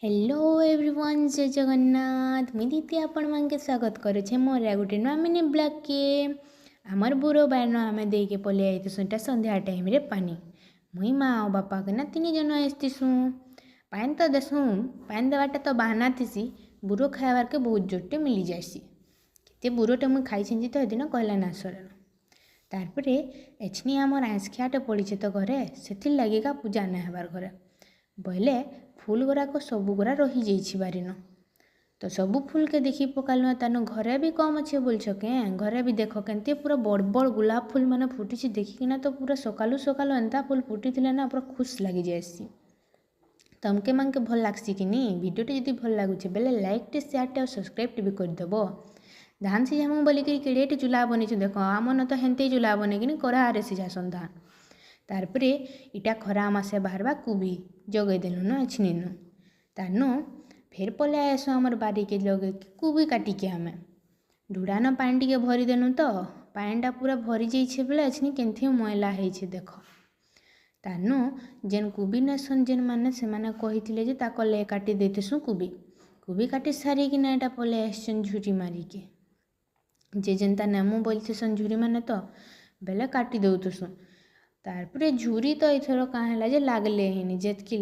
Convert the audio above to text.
Hello everyone, ଜୟ ଜଗନ୍ନାଥ। ମୁଇଁ ଦିଦି ଆପଣମାନଙ୍କୁ ସ୍ୱାଗତ କରୁଛେ ମୋର ଆଉ ଗୋଟେ ନୂଆ ମିନି ବ୍ଲଗ୍କେ। ଆମର ବୁରୋ ବାରିନ ଆମେ ଦେଇକି ପଲେଇ ଆଇଥିସୁଁ ଏଇଟା ସନ୍ଧ୍ୟା ଟାଇମ୍ରେ ପାନି। ମୁଇଁ, ମା ଆଉ ବାପା କିନା ତିନି ଜଣ ଆସିଥିସୁଁ। ପାଏନ୍ ତ ଦେସୁଁ, ପାଏନ୍ ଦେବାଟା ତ ବାହାନା ଥିସି, ବୁରୋ ଖାଇବାର୍କେ ବହୁତ ଜୋରଟେ ମିଳିଯାଏସି। କେତେ ବୁରୋଟେ ମୁଇଁ ଖାଇଛେଁ ଯେ ତ ହେଦିନ କହିଲେ ନା ସରେନ। ତାରପରେ ଏଛିନି ଆମର ଆଇଁଷଖିଆଟେ ପଡ଼ିଛେ ତ ଘରେ, ସେଥିର୍ ଲାଗିକା ପୂଜା ନାଇଁ ହେବାର୍ ଘରେ ବଇଲେ ଫୁଲ୍ ଗୁଡ଼ାକ ସବୁଗୁଡ଼ା ରହିଯାଇଛି ବାରିନ। ତ ସବୁ ଫୁଲ୍କେ ଦେଖି ପକାଲୁ। ତାନୁ ଘରେ ବି କମ୍ ଅଛେ ବୋଲଛ କେଁ? ଘରେ ବି ଦେଖ କେନ୍ତି ପୁରା ବଡ଼ ବଡ଼ ଗୁଲାପ ଫୁଲ୍ ମାନେ ଫୁଟିଛି। ଦେଖିକିନା ତ ପୁରା ସକାଲୁ ସକାଲୁ ଏନ୍ତା ଫୁଲ୍ ଫୁଟିଥିଲେ ନା ପୁରା ଖୁସ୍ ଲାଗିଯାଏସି। ତମକେ ମାନକେ ଭଲ୍ ଲାଗ୍ସି କି ନି? ଭିଡ଼ିଓଟି ଯଦି ଭଲ୍ ଲାଗୁଛେ ବେଲେ ଲାଇକ୍ଟେ, ସେୟାରଟେ ଆଉ ସବସ୍କ୍ରାଇବ୍ଟେ ବି କରିଦେବ। ଧାନ ସିଝାମୁ ବୋଲିକିରି କେଡ଼େଟେ ଚୁଲା ବନେଇଛୁ ଦେଖ। ଆମନ ତ ହେନ୍ତି ଚୁଲା ବନେଇକିନି କଢ଼ାରେ ସିଝାସନ୍ ଧାନ। ତାରପରେ ଇଟା ଖରା ମାସେ ବାହାରବା କୁବି ଜଗେଇଦେଲୁନ ଏଛିନିନୁ। ତାନୁ ଫେର୍ ପଲେଇ ଆଏସୁ ଆମର୍ ବାରିକେ ଲଗେଇକି କୁବି କାଟିକେ। ଆମେ ଢୁଡ଼ାନ ପାଣି ଟିକେ ଭରିଦେଲୁ ତ ପାଣିଟା ପୁରା ଭରି ଯାଇଛେ ବେଲେ ଏଛିନି କେନ୍ଥି ମଇଲା ହେଇଛେ ଦେଖ। ତାନୁ ଯେନ୍ କୁବି ନେସନ୍ ଯେନ୍ ମାନେ, ସେମାନେ କହିଥିଲେ ଯେ ତାକର୍ ଲାଗି କାଟି ଦେଇଥିସୁଁ କୁବି। କୁବି କାଟି ସାରିକିନା ଏଇଟା ପଲେଇ ଆସିଛନ୍ ଝୁରି ମାରିକେ ଯେ ଯେନ୍ତା ନେମୁ ବୋଲିଥିସନ୍ ଝୁରି ମାନେ ତ ବେଲେ କାଟି ଦଉଥିସୁଁ। ତାରପରେ ଝୁରି ତ ଏଇଥର କାଁ ହେଲା ଯେ ଲାଗଲେ ହେଇନି ଯେତ୍କି